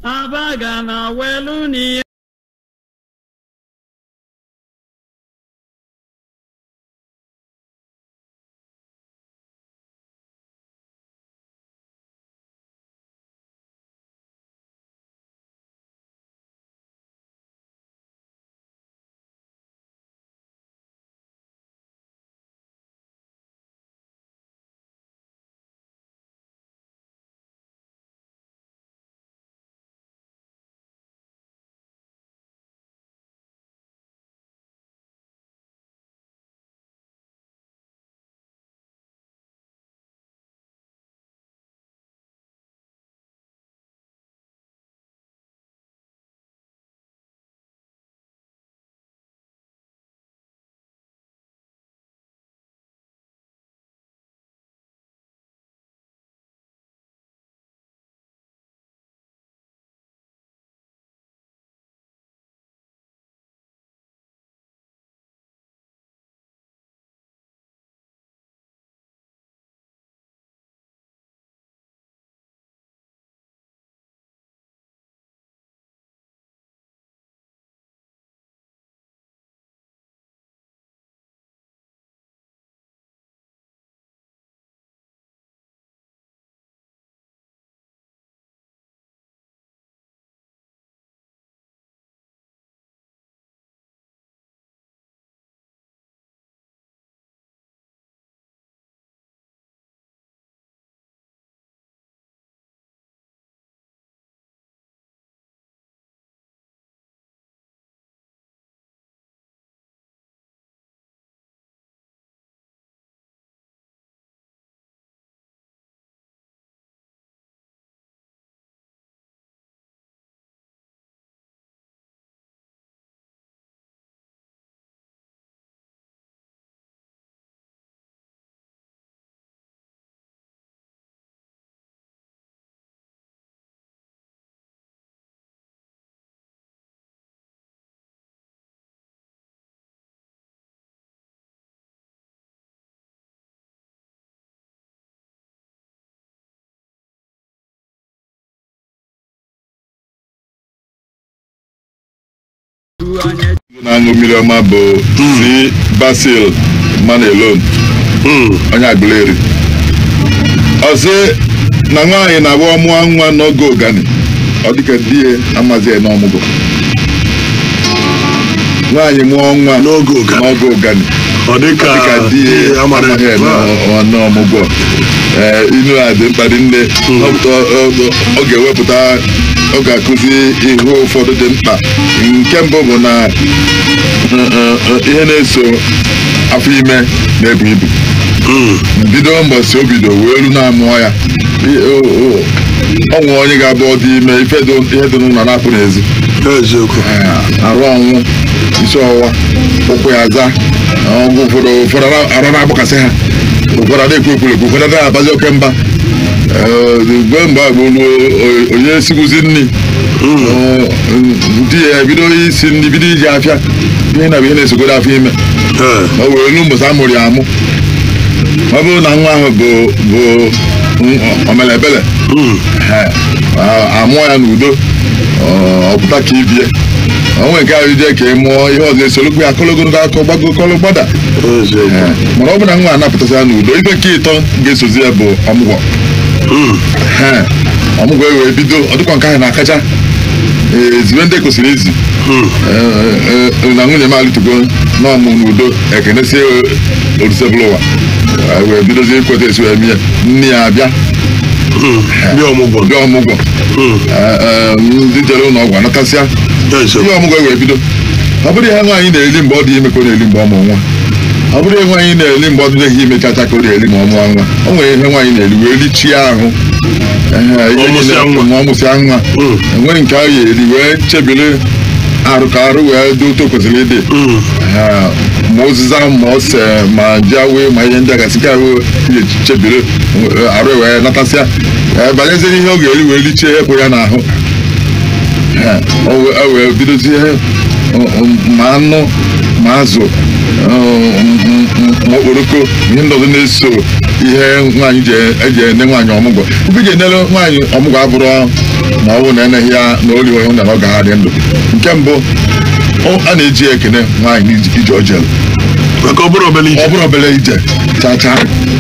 Abagana weluni. Na-aṅụ mmiri ọma bụ si Basil Manelon onye Aguleri. Ọ sị na nwaanyị na-abụ ọmụọ nwa n'oge ụgani, ọ dịka di ya amazi ya n'ọmụgwọ. Nwaanyị mụọ nwa n'oge ụgani, ọ dịka di ya amaghị ya n'ọmụgwọ. Inu a dị mkpa dị nne, ọ ga-ewepụta, ọ ga-akụzi ihe ụfọdụ dị mkpa. Nke mbụ bụ na ihe na-eso afọ ime na-ebu ibu. Bido mbọsị o bido wee ru na-amụọ ya, ọ nwee onye ga-abụ ọ dị ime ife ihe dị n'ụlọ na-apụ n'ezi, arụ ọnwụ, isi ọwụwa, ụkwụ ya aza, ọgwụ ụfọdụ ụfọdụ arụ na-agbakasị ha, ụfọdụ na-ekwu ekwurekwu, ụfọdụ na-abazi oke mba. Mgbe mgbe bụ onye sikwuzi nri, di ya bido isi nri, bido iji afịa ihe na ihe na-esogoro afọ ime. O wee lu mbọsị amụrụ ya amụ, ọ bụrụ na nwa ahụ bụ omelebele, amụọ ya n'udo, ọ pụta ka ibie onwe nke ahụ ije ka ị mụọ ihe ọzọ esolokwu ya akọlogologo akọ gbagokọlụ gbada. Mana ọ bụ na nwa anapụtasị ya n'udo, ife nke ịtọ ga-esozi ya bụ ọmụgwọ. Ọmụgwọ wee bido, ọ dịkwa nke ahụ na-akacha ezibe ndị kwesịrị izi na nwunye m alịtụgo n'ọmụ n'udo, ekenesie orisebụla ụwa, wee bidozie ikweta esi wee mie nne ya abịa bịa ọmụgwọ. Ndị jere ụlọ ọgwụ anatasịa ihe ọmụgwọ wee bido. Ọ bụrụ ihe nwaanyị na-eri mgbe ọ dị ime ka ọ na-eri mgbe ọ mụrụ nwa, ọ bụrụ ihe nwaanyị na-eri mgbe ọ dịghị ime chacha ka ọ na-eri ma ọ mụọ nwa. O nwere ihe nwaanyị na-eri wee richie ahụ ma ọ mụsịa nwa, enweghị nke a ga-eri wee chebiri arụ ka arụ wee dị otu kwesịrị ịdị, ma ụzịza ma ose ma ji awe ma ihe ndị a gasị ka ahụ chebiri arụ wee natasịa, banyezie ihe ọ ga-eri wee richie ekwe ya n'ahụ. O wee bidozie ma anụ ma azụ ma okporoko ihe ndị ọzọ na-eso ihe nwaanyị eji ene nwaanyị ọmụgwọ. Ife eji enere nwaanyị ọmụgwọ abụrụ ma ọ bụrụ na eneghị ya na ori onye na ọ ga-adị ndụ. Nke mbụ, a na-eji ekene nwaanyị ije ojelu. Maka ọ bụrụ obere ije chacha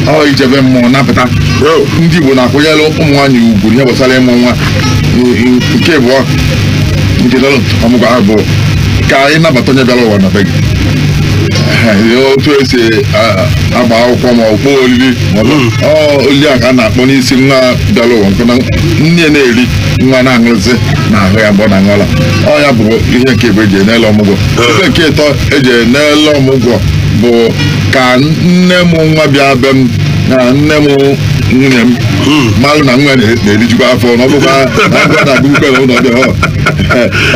ọ ijebe mmụọ napụta. Ndị Igbo na-akwụnyere ụmụ nwaanyị ugwu ihe gbasara ịmụ nwa. Nke abụọ nke ọmụgwọ ahụ bụ ka anyị nabata onye bịara ụwa na be gị. Otu esi agba akwụkwọ ma ọ kpọọ oriri ma ọ oli a ka a na-akpọ n'isi nwa bịara ụwa nke na nne na-eri nwa na-aṅụzi n'ahụ ya mgbe ọ na-aṅụla. Ọ ya bụ ihe nke bụ eji enele ọmụgwọ. Ihe nke ịtọ eji enele ọmụgwọ bụ ka nne m nwa bịa be m na nne m nwunye m malụ na nwa na-erijikwa afọ na ọ bụkwa na agụkwe na ụlọ ọbịa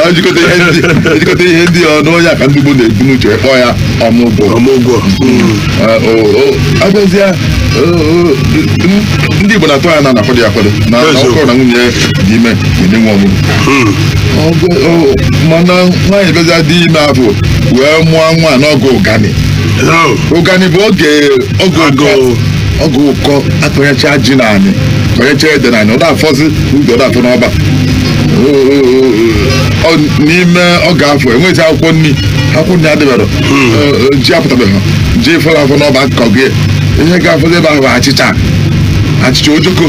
ọ ejikọta ihe ndị ọnụ onye a ka ndị Igbo na-ebu n'uche kpọọ ya ọmụgwọ. Abịazịa ndị Igbo na-atụ anya na na-akwado ya akwado na ọkọrọ na nwunye dị ime ga-enye nwa ọmụgwọ. Mana nwaanyị bịazịa dị ime afọ wee mụọ nwa n'oge ụgani. Ụgani bụ oge ụkọ akọnyecha ji na anị kọnyecha ede na anị ọ na-afọzi ubi ọ na-afọ n'ọba. N'ime oge afọ enweghị akwụkwọ nri adịbero ji apụtabeghị ji fọrọ afọ n'ọba akụkọ gị. Ihe ga-afọzi ebe ahụ bụ achịcha ojoko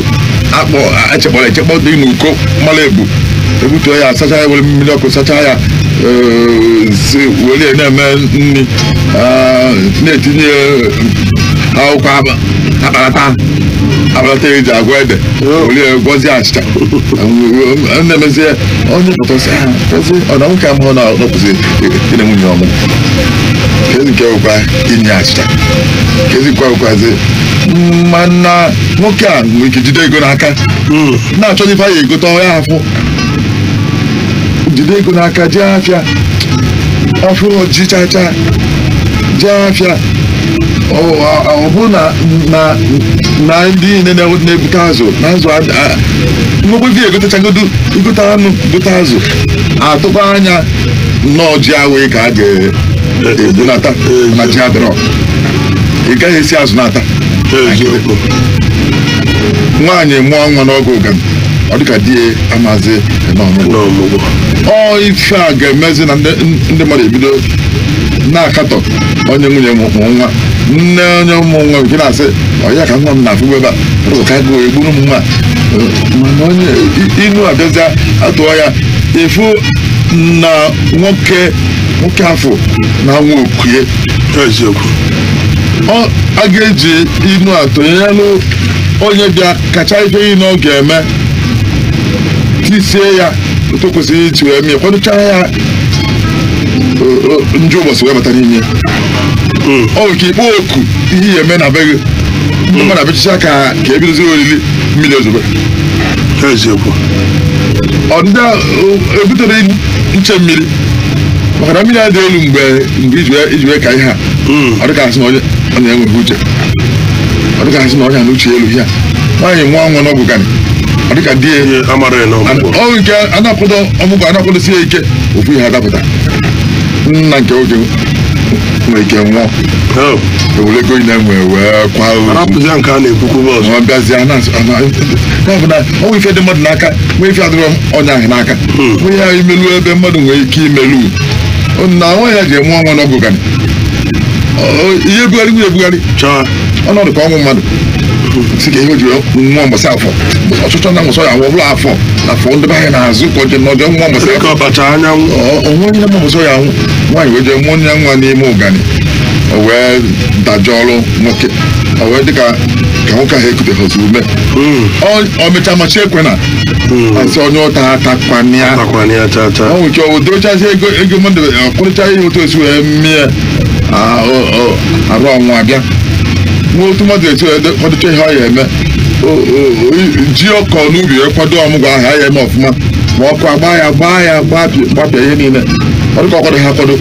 akpọ echekpọrọ echekpọ dị n'uko mmanụ ebu ebutuo ya asacha ya were mmiri ọkụ sacha ya were na-eme nri na-etinye akwụkwọ akparata eji agwa ede were gọzie achịcha na-emezie onye pụtasị ọ na nwoke amụọ na ọkwụsị ịne nwunye ọmụ kezi nke bụkwa inye achịcha kezi nke bụkwazi. Mana nwoke a nwere ike jide ego n'aka na-achọ ife ya egote ọya afọ jide ego n'aka jee afịa ọfụrụ ji chacha jee afịa ọ bụ na ndị niile na-ebute azụ na azụ mgbegbe gị egotechagodo igote anụ gote azụ atụkwa anya nnọọ ji awee ka a ga-ebunata na ji adịrọ ị gaghị esi azụ nata. Nwaanyị mụọ nwa n'oge ụgani ọ dịka di ya amazi n'ọmụgwọ. Ọ ife a ga-emezi na ndị mmadụ ebido na-akatọ onye nwunye mụ nwa nne onye ụmụ nwa nke na-asị ọ ya ka nwa m na-afụ ebe a ka agụụ egburu m nwa. Mana onye inu abịazịa atụọ ya ịfụ na nwoke afọ na nwa okie ọ a ga-eji inu atụnyelụ onye bịa kacha ife inu ọ ga-eme tisie ya otu kwesịrị iji wee mie kwadocha ya njọ ụbọchị wee bata n'ime. Ọ nke ikpo oku ihe ya eme na be gị ndị mmadụ abịachicha ka ebidozi oriri mmiri ozugbo. Ọdịda ebutere nche mmiri maka na mmiri adị elu mgbe iji wee ka ihe a ọ dịka asị na onye enweghị uche ọ dịka asị na onye na uche elu ya. Nwaanyị mụọ nwa n'ọgwụ gani ọ dịka di ya ọ nke anakwado ọmụgwọ anakwadosie ike ofu ihe adapụta nna nke oge nwere ike nwụọ ewere ego ị na-enwe wee kwa bịazie na ọnwa ife dị mmadụ n'aka nwee ife adịrọ onye ahụ n'aka nwee ya imelu ebe mmadụ nwere ike imelu na nwa ya ji emụọ nwa n'ọgụ gani ihe ebugharị nwunye ebugharị ọnọdụ ka ọnwụ mmadụ si ka ihe o ji nwụọ mbọsị afọ ọchụchọ na nwụsọ ya nwụọ bụla afọ afọ ndị be anyị na-azụ ka oje n'ọjọ nwụọ mbọsị afọ onwe onye na mbọsị ya nwụ nwaanyị wee jee mụọ nye nwa n'ime ụgani o wee dajọọrụ nwoke o wee dịka ka nwoke ahụ ekuteghịzi ume o mechaa machi ekwe na asị onye ụta atakwanịa ọ nwere ike o dochazie ego mmadụ kwụrịcha ihe otu esi wee mie arụ ọnwụ abịa nwa otu mmadụ esi wee kwadocha ihe ọ ya eme ji ọkọ n'ubi wee kwado ọmụgwọ ahụ ya eme ọfụma ma ọkụ agba ya gbaa ya gbapịa ihe niile ọ dịka ọkwado ha akwado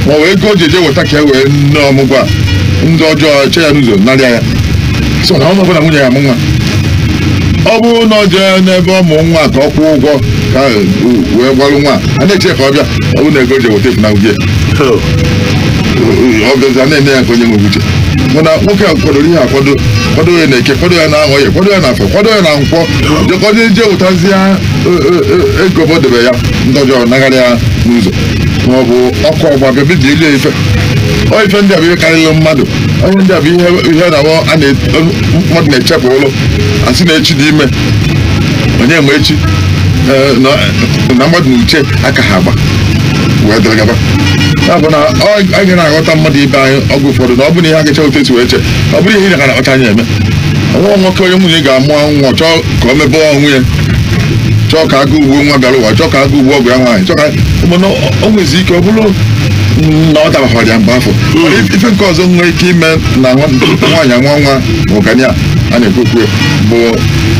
ma ọ wee ego o ji eje weta ka e wee nne ọmụgwọ a ndị ọjọọ che ya n'ụzọ narịa ya so na ọmụgwọ na nwunye ya amụ nwa Ọ bụrụ na ọ jee n'ebe ọmụ nwa ka ọ kwụọ ụgwọ ka wee gwarụ nwa a na-eche ka ọ bịa, ọ bụrụ na ego ji eweta efunahụ gị, ọ bịazi a na-ene ya ka onye nwere uche. Mana nwoke a kwadoro ihe akwado, kwado ya na eke, kwado ya na aghọ ya, kwado ya na afọ, kwado ya na nkwọ, jekwado je wetazie ego bodebe ya ndị ọjọọ nagharị ya n'ụzọ, ma ọ bụ ọkụ ọgba bịa bibie ya ife. Ọ ife ndị a bụ ihe karịrị mmadụ. Onye ndị a bụ ihe na a mmadụ na-echepụ ụlọ asị na echi dị ime, onye ma echi na mmadụ na uche aka ha agba wee dịrị gaba. Ya bụ na anyị na-aghọta mmadụ ibe anyị oge ụfọdụ, na ọ bụrụ na ihe agacha otu esi wee che, ọ bụrụ ihe ị na-akpata anya eme. Nwa nwoke onye nwunye ga-amụ nwa chọọ ka o mebe onwe ya, chọọ ka agụ ugbo nwa bịara ụwa, chọọ ka agụ ugbo ọgụ ya nwaanyị, chọọ ka mana o nwezi ike ọ bụrụ na ọ dabaghara ya mgbe afọ. Ife nke ọzọ nwere ike ime na nwaanyị nwa nwa ụgani a na-ekwu okwu bụ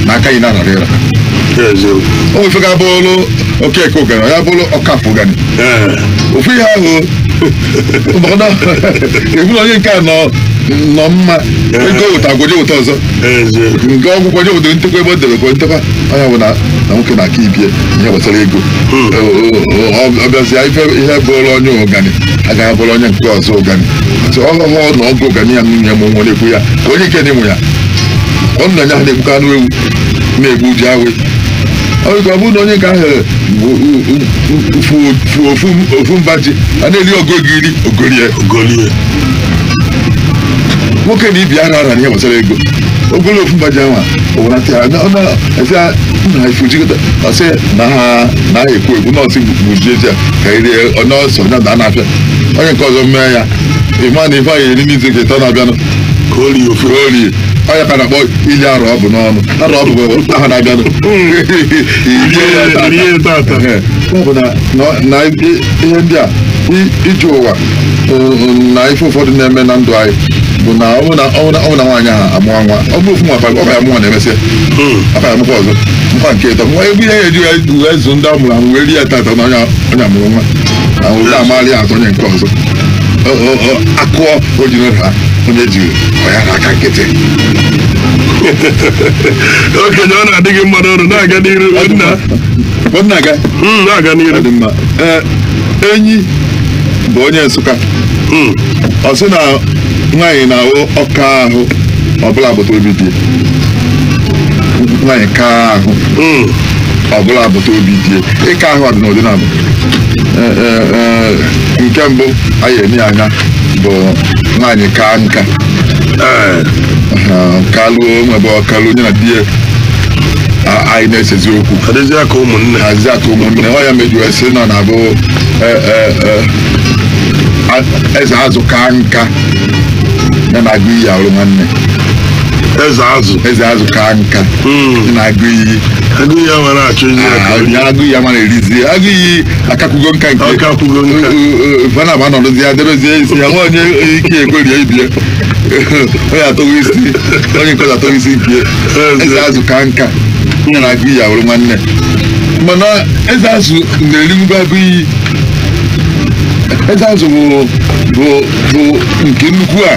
na aka yi na-arara ịra. O nwefe ga-abụ ụlụ okeke ụgani, ya bụrụ ọkafọ ụgani. Ofu ihe ahụ ebu na onye nke a nọ mma ego wụta agwọje wụta ọzọ nke ọgwụ kwaje wụta ntekwa ebe o debe kwa ntekwa. Onye bụ na nwoke na-aka ibie ihe gbasara ego, ọ bịazịa ife ihe bụrụ onye ụgani agaghị abụrụ onye nke ọzọ ụgani. Ọghọghọ na ọgụ ụgani ya nwunye m nwere ekwu ya ka onye nke na-enwe ya ọ nna ya ha na-egbukọ anụ ewu na-egbu ji awe. Ọ bụrụ na onye nke ahụ ofu mba ji a na-eri ogogiri ogorie ogorie. Nwoke na ibi ara ara n'ihe gbasara ego, ogolo ofu mba ji anwa na ọsị na ha na-ekwu ekwu nọọsụ gbujie ji a ka erie nọọsụ na na-apịa onye nke ọzọ mee ya ịma na ife anyị eri n'izu nke ịtọ na-abịanụ ka o rie ofu orie. Onye ka na-akpọ ili arụ ọ bụ n'ọnụ arụ ọ bụ ahụ na-abịanụ bụ na ihe ndị a iji ụwa na ife ụfọdụ na-eme na ndụ anyị bụ na ọ bụ na nwaanyị ahụ amụọ nwa, ọ bụ ofu nwa ọ ka ya mụnwa na-emesịa ọ ka ya mụkwa ọzọ nkwa nke ịtọ nwa ebe ihe ya eji wee zụ ndị amụrụ amụ wee rie ya tata na onye amụrụ nwa ahụ amalị atọ onye nke ọzọ akụọ o jiri ha onye jiri ọ ya n'aka nkịtị. Okenye ọ na-adị gị mmadụ ọrụ na-aga n'iru na-aga n'iru. Enyi bụ onye Nsụka, ọ sị na nwaanyị na-ahụ ọka ahụ ọbụla agbata obi dị, nwaanyị ka ahụ ọbụla agbata obi dị. Ịka ahụ ọdị n'ụdị na nke mbụ anyị enye anya bụ nwaanyị ka nka kaluo nwebe ọkaluo onye na di ya anyị na-esezi okwu hazi aka ụmụnne. Ọ ya meju esi nọ na abụ eze azụ ka nka ya na-agụ iyi arụ nwanne. Eze azụ ka nka ya na-agụ iyi agụ iyi amara erizie agụ iyi akakwugo nka nke fana ma nọrọzie ya debezie isi ya nwa onye ike ekwerie ibie onye atọghị isi onye nke atọghị isi nke eze azụ ka nka ya na-agụ iyi arụ nwanne. Mana eze azụ na-erinwube agụ iyi. Eze azụ bụ nke nnukwu a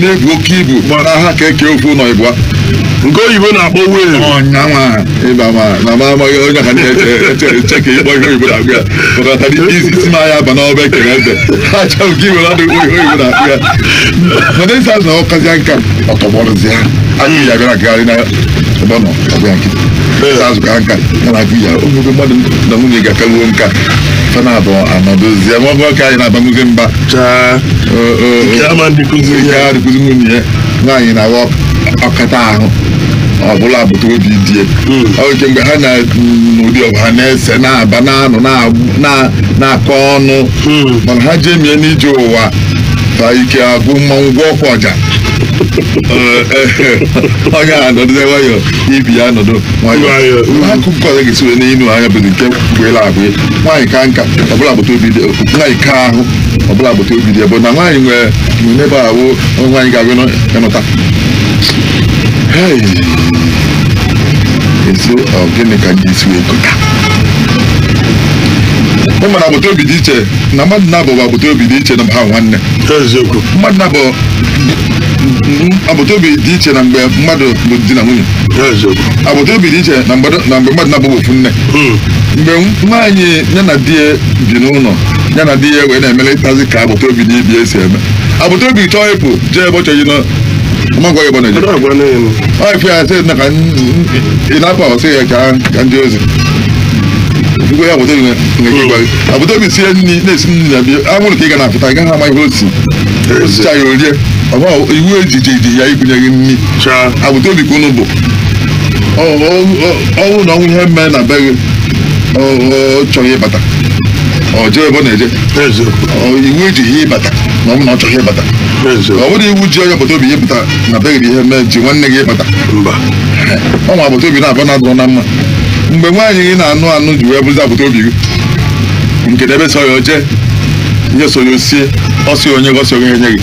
na-ebu oke ibu na ha ka eke ofu ụlọ ịbụa nke oyibo na-akpọ weel ọnyanwa ịba ma na ma amaghị onye ka na-eche ka ịkpọ ihe oyibo na-akpụ ya maka na isi m anya aba n'ọba ekere eze ha achọghị ka iwere ọdụ ihe oyibo na-akpụ ya. Mana eze azụ na ọkazịa nka ọtọgbọrụzịa agụ ya bịara gagharị na ebe ọ nọ ọgụ ya nkịtị. Eze azụ ka nka ya na agụ ya ogogo mmadụ na nwunye ga-akaluo nka fana abụọ anọdozie ma ọ bụ ka anyị na-abanwuzi mba nke nwunye ya. Nwaanyị na-aghọ ọkata ahụ ọbụla agbata obi die oke mgbe ha na n'ụdị ọbụ ha na-ese na-aba na-anụ na-akọ ọnụ, mana ha jee mie n'ije ụwa ka ike agụ mmanwụ gwọ ọkwa ọja. Onye a nọdụzie nwayọọ ibi ya nọdụ nwayọọ. Akụkọ ọzọ ga-esi wee n'inu anya bụ nke mgbele abụọ nwaanyị ka nka ọbụla agbata obi dị, nwaanyị ka ahụ ọbụla agbata obi dị bụ na nwaanyị nwere n'ebe ahụ nwaanyị ga-abịa ịnụta. Esi ọ gịnị ka ndị isi wee gota? Ị mara agbata obi dị iche na mmadụ na-abụ agbata obi dị iche na ha nwanne. Mmadụ na-abụ Agbata obi dị iche na mgbe mmadụ bụ di na nwunye. Agbata obi dị iche na mgbe mmadụ na-abụghị ofu nne. Mgbe nwaanyị ya na di ya bi n'ụlọ, ya na di ya wee na-emelitazi ka agbata obi na ibi esi eme. Agbata obi chọọ ịpụ jee ebe ọ chọrọ ịnọ, ọmagwa ebe ọ na-eje. Ọ ife ya sị na ka ị na-apụ ọsị ya ka ndị ozi. Ifugo ya agbata obi nwere ike ịgwa gị. Agbata obi sie nri na-esi nri na bie, anwụrụ ka ị ga na-apụta, ị gaghị ama ihe o si. Osicha ya orie, iwu ejije ji ya ibunye gị nri. Agbata obi ka unu bụ. Ọnwụ na ọnwụ ihe mee na be gị, ọ chọghị ịbata, ọ jee ebe ọ na-eje. Iwu ejighị ịbata na ọ bụ na ọ chọghị ịbata. Ọ bụrụ iwu ji onye agbata obi ịbata na be gị ihe mee ji nwanne gị ịbata. Ọ ma agbata obi na-abụ na-adọrọ na mma. Mgbe nwaanyị gị na-anụ anụ ji wee bụzi agbata obi gị, nke na ebe sọ ya oje, ihe so ya osie, ọsị onye gosi onye enye gị.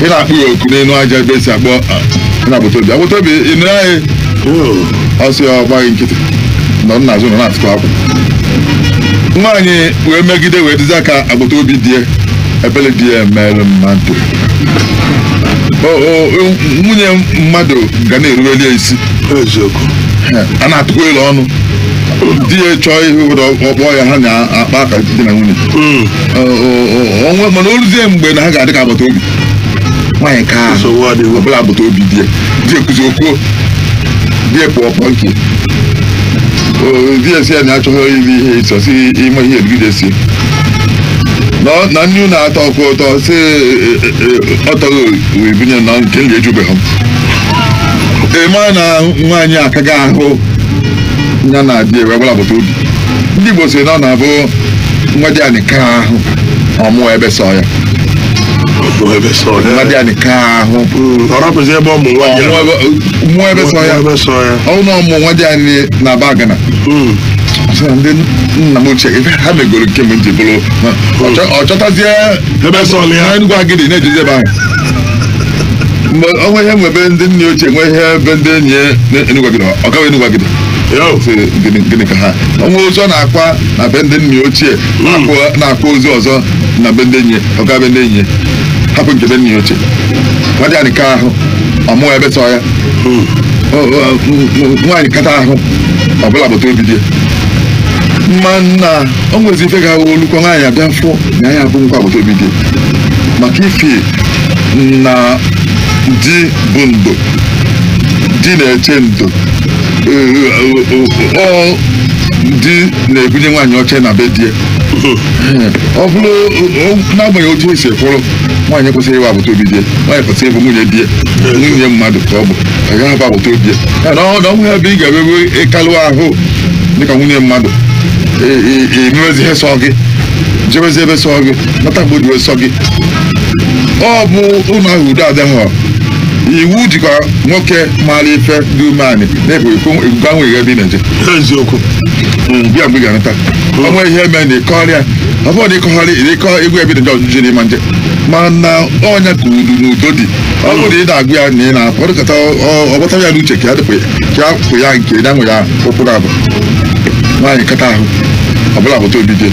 Ị na-akpụ ya oku n'elu aja ebe esi akpọ na agbata obi. Agbata obi ị nụrụ anyị ọsị ya ọgbaghị nkịtị nọ nna azụ nọ na-atụtụ akwụ. Nwaanyị wee megide wee dozie aka agbata obi di ya, ebele di ya emerụ mmadụ. Nwunye mmadụ ga na-erubeli ya isi. A na-atụkwa elu ọnụ. Di ya chọọ ihe ụdọ ọkpọ ya, ha na-akpa aka di na nwunye. Mana o ruzie mgbe na ha ga-adị ka agbata obi. Nwaanyị ka ọbụla agbata obi di ya, di ekuzi okwuo, di ya pụọ pụọ nke di ya si ya na achọghị iri ihe ịsọ si ime ihe erigide sie. Na nnu na-atọ ọkụ ụtọ si ọtọghị wee binye na nke nri ejubeghị m. Ị na nwaanyị akaghị ahụ ya na di wee gbara agbata obi. Ndị Igbo si na ọ na-abụ nwa di anyị ka ahụ ọmụọ ebe sọ ya. Nwa di anyị ka ahụ mụọ ebe sọ ya. Ọ na ọmụ nwa di anyị na-aba agana. Ndị nna m ochie ife ha megoro nke m ji bụrụ ọ chọtazie Enugwu Agidi na-ejezi ebe ahụ. Mgbe onwe ihe nwebe ndị nne ochie nwe ihe ebe ndị enyi ya Enugwu Agidi, ọ gawa Enugwu Agidi. Gịnị ka ha onwe ozu ọ na-akwa na be ndị nne ochie na-akwa ozu ọzọ na be ndị enyi ya, ọ gawa be ndị enyi ya, hapụ nke be nne ochie. Nwa di anyị ka ahụ ọmụọ ebe sọ ya. Nwaanyị kata ahụ ọbụla agbata obi di ya. Mana o nwezi ife ga-awụ olukwa nwaanyị abịa fụ na ya abụ nkwa agbata obi di ya. Maka ife na di bụ ndo, di na-eche ndo, ọ di na-ebunye nwaanyị oche na be di ya. Ọ bụrụ n'agbanyeghị otu esi ekwụrụ, nwaanyị kwesịrị ịwa agbata obi di ya, nwaanyị kwesịrị ịbụ nwunye di ya, nwunye mmadụ ka ọ bụ, ọ gaghị abụ agbata obi ya. Na ọ nweghị ebe ị ga-emebe ịkalụ ahụ dịka nwunye mmadụ, emewezi ihe sọ gị, jebezi ebe sọ gị, nata mgbe ojiwe sọ gị. Ọ bụ ụlọ ahụ udo adịghị. Iwu jikwa nwoke maara ife dị umeanị na-ebu ikuku ahụ ebe ị na-eje. Bịa mgbe ị ga-anata. Ọ nwere ihe mere na ịkọgharị ya, ọ bụrụ na ịkọgharị ịkọ egwu ebe dị ọjụjụ n'ịma nje. Mana ọnya ka udo n'udo dị. Ọ bụrụ na ị na-agụ ya na ị na-apụ, ọ dịkọta ọ gbọtara ya n'uche ka ya dịpụ ka ya pụ ya nke ya nwe ya ụkwụ abụ. Nwaanyị kata ahụ ọbụla agbata obi dị.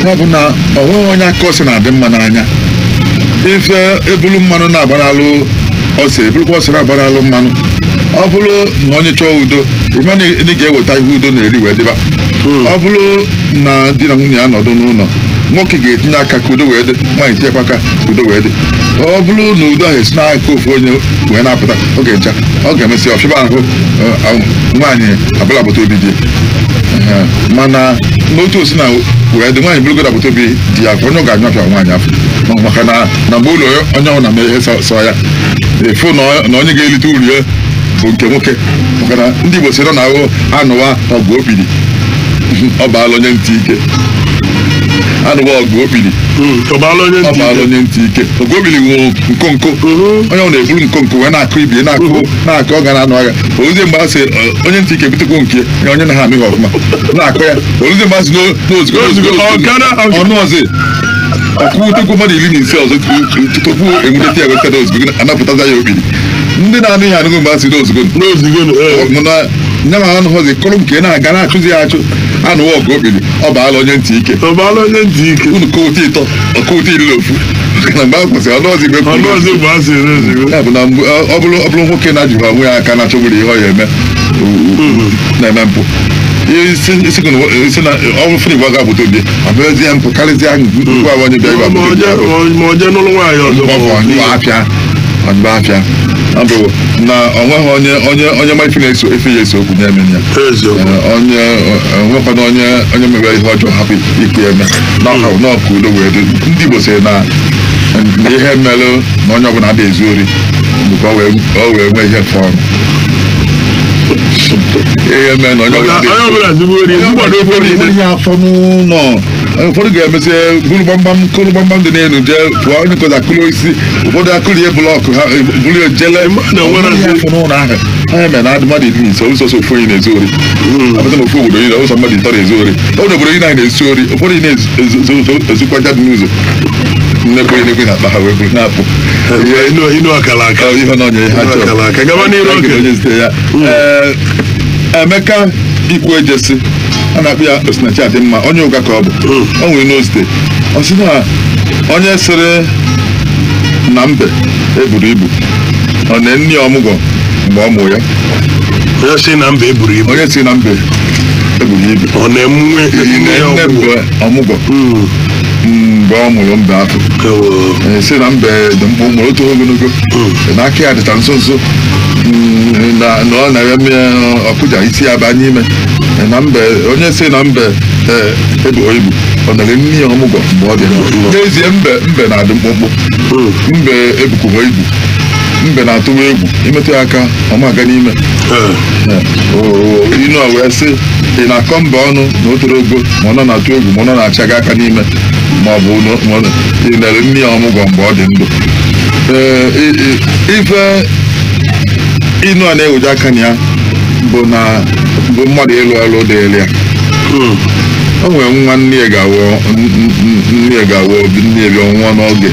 Ya bụ na ọ nweghị onye aka ọsị na-adị mma n'anya. Ife ebulu mmanụ na-agbaralụ ose, ebulukwa ose na-agbaralụ mmanụ. Ọ bụrụ na onye chọọ udo, ịma na ị ga-eweta ihe udo na-eri wee dịba. Ọ bụrụ na di na nwunye ya nọdụ n'ụlọ, nwoke ga-etinye aka ka udo wee dị, nwaanyị tinyekwa aka ka udo wee dị. Ọ bụrụ na udo ahụ esi n'aka ofu onye wee na-apụta, ọ ga-echa, ọ ga-emesị ọfịba ahụ nwaanyị abụla agbata obi di. Mana n'otu osi na wee dị, nwaanyị bụrụgodo agbata obi di ya afọ, onye ọ ga-anyụ afọ nwaanyị afọ. Maka na mgbe ụlọ onye ọ na-eme ihe sọ ya, efu na onye ga-erite uru ya bụ nke nwoke. Maka na ndị Igbo si na na-ahụ anụwa ọgụ okpiri, ọ baala onye ntị ike. Anụwa ọgụ okpiri, ọ baala onye ntị ike. Ọgụ okpiri nwụrụ nkonko, onye ọ na-eburu nkonko wee na-akụ ibie na-akụ ọ ga na-anụ agha. Oluzie mgbe a sị onye ntị ike butekwa nke ya, onye na ha amịghị ọfụma na-akụ ya. Oluzie mgbe a sị n'ozugbo ọnụ ọzọ ọkwụtekwu mmadụ 15 ọzọ tupu enwudete ya wetara ozugbo anapụtaza ya okpiri. Ndị na-anụ ihe anụghị mgbe a sị n'ozugbo mana Nye ma anụ họzi kụrụ nke na-aga na-achụzi ya achụ anụwa ọgụ okpiri ọ baala onye ntị ike. Ọ baala onye ntị ike. Unu kọwụta ịtọ ọkọwụta iri na ofu. Na mgbe a kwụsịrị ọnụ ọzọ igbe Ọnụ ọzọ igbe asị ezigbo. Ya bụ na ọ bụrụ nwoke na-ajụghị onwe ya aka na-achọgburu ihe ọ ya eme na-eme mpụ. Isi na ọ bụrụ Igbo ga-agbata obi ọ bụrụzie mpụ karịsịa ngwa onye bịa Igbo agbata obi. Ma ọ jee n'ụlọ nwaanyị ọzọ. Ọnyụ afịa. Ọ bụ na ọ nweghị onye ma ife na-eso efe ya eso okwu na-eme ya. Onye nwekwana onye mere ihe ọjọọ hapụ ikwu ya eme n'ọka udo wee dị. Ndị Igbo sịrị na ihe mere na onye ọbụla adịghị ezu ori bụ ka o wee nwee ihe fọrọ. Ihe mere na onye ọbụla ezigbo ori afọ n'ụlọ. Ụfọdụ ga-emesị buru gbamgbam kụrụ gbamgbam dị n'elu jee pụọ onye nkọzi akụrụ osisi ụfọdụ akụrie blọkụ ha buru jele afọ n'ụlọ ahụ. Ha mere na mmadụ 50 ụsọsọ ofu onye na-ezu ori. Apụta na ofu obodo niile ụsọ mmadụ 3 na-ezu ori. Ọ bụ obodo niile anyị na-ezu ori ụfọdụ na-ezukwa aja dị n'ụzọ. Nnekwe nnekwe na-akpa ha wee buru na-apụ. Inu akara aka. Ihe na onye ha chọrọ. Ya. Emeka Ikwu Ejesi a na-akpọ ya Osinachi Adịmma onye ụga ka ọ bụ. O nwere n'ozite. Ọ sị na onye sịrị na mbe eburu ibu ọ na-enye ya ọmụgwọ mgbe ọ mụ ya. Onye sị na mbe eburu ibu. Onye sị na mbe eburu ibu. Ọ na-enwe mbe ọmụgwọ mgbe ọ mụrụ mbe afọ. Sị na mbe dị mkpụmkpụ otu ogologo na aka ya dịta nso nso na ọ na-eme ọkụja isi ya baa n'ime na mbe onye sị na mbe ebu ibu ọ nara nne ya ọmụgwọ mgbe ọ dị n'ezie mbe na-adị mkpụmkpụ mbe ebukwughị ibu mbe na-atụwa egwu imetụ ya aka ọ ma aga n'ime inu a wee sị ị na-akọ mbe ọnụ na o toro ogo ma ọ nọ na-atụ egwu ma ọ nọ na-acha gị aka n'ime ma ọ bụ ị nere nne ya ọmụgwọ mgbe ọ dị ndụ. Ife inu a na-eweje aka na ya bụ na bụ mmadụ ịlụ ọrụ dịrị ya. O nwere nwa nne ya ga-awụ obi nne ya bịa nwụọ n'oge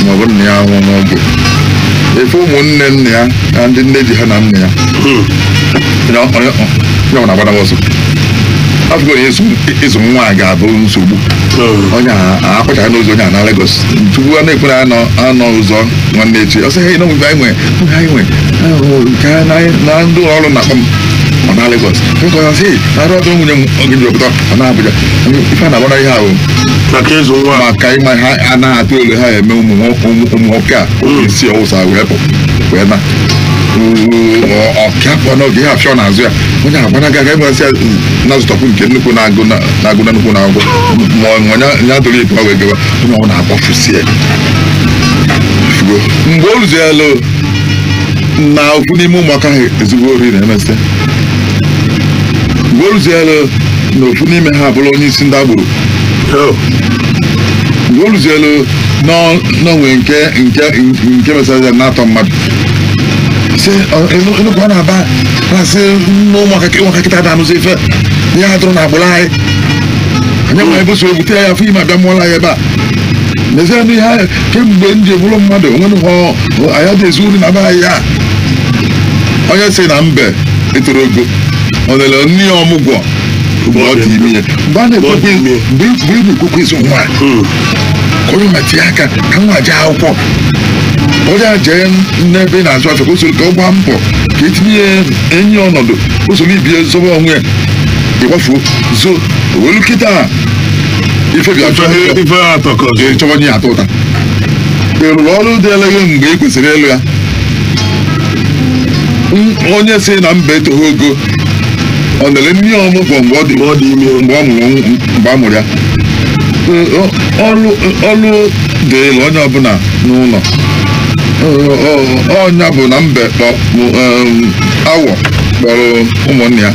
ma ọ bụ nna ya nwụọ n'oge. Efe ụmụnne nna ya na ndị nne ji ha na nna ya onye na agbada ọsọ afọ na ịzụ nwa a ga-abụ nsogbu. Onye akwachaghị n'ụzọ onye a na Lagos tupu a na-ekwu na anọ ụzọ nwanne echi ọ sị ha na anyị nwe na ndị ọrụ na-akpọ m ọ na Lagos na arụ ọdụ nwunye m oge ji ọpụta ọ na Abuja ife a na-agbara ihe ahụ maka ịma ha anaghị atụ elu ha eme ụmụ nwoke a isi ọwụsa wee pụ wee na ọka pụọ n'oge ihe afịọ n'azụ ya onye agbanaga aga ịmasị ya na zụtọpụ nke nnukwu na-agụ na nnukwu na-agụ ma ya doro ibu wee gawa onye ọ na-agbafusi ya. Mgbe o ruzielu na ofu n'ime ụmụaka ahụ ezigbo ori na-emesị mgbe o ruzielu na ofu n'ime ha abụrụ onye isi ndị agboro mgbe o ruzielu n'onwe nke mesara ya na-atọ mmadụ sị nnukwu ọ na-aba na-asị ụmụaka kịta na-anụzi ife ya dụrụ na agbụrụ anyị anyị nwe ebe so ebute ya afọ ime abịa mụọla ya ebe a n'ezie n'ihe ahụ kemgbe m ji bụrụ mmadụ onwe anyị dị ezu uri na be anyị ya. Onye sị na mbe etoro ogo ọ lere nne ya ọmụgwọ mgbe ọ dị ime ya mgbe a na-ekwekwe ịzụ nwa ka onye ma tinye aka ka nwa jee akwụkwọ onye a jee n'ebe ị na-azụ afọ ka o soro ka ọ gbaa mbọ ka etinye ya enyi ọnọdụ o soro ibie zọba onwe ya ịgbafuo zo welu kịta ife bịa chọba nye ya atọ ụta ị rụrụ ọrụ dị eleghị mgbe ị kwesịrị ịlụ ya. Onye si na mba etoghị ogo ọ nere nne ya ọmụgwọ mgbe ọ dị mgbe a mụrụ ya. Ọrụ dịịrị onye ọbụla n'ụlọ ọnya bụ na mbe awọ kpọrọ ụmụnne ya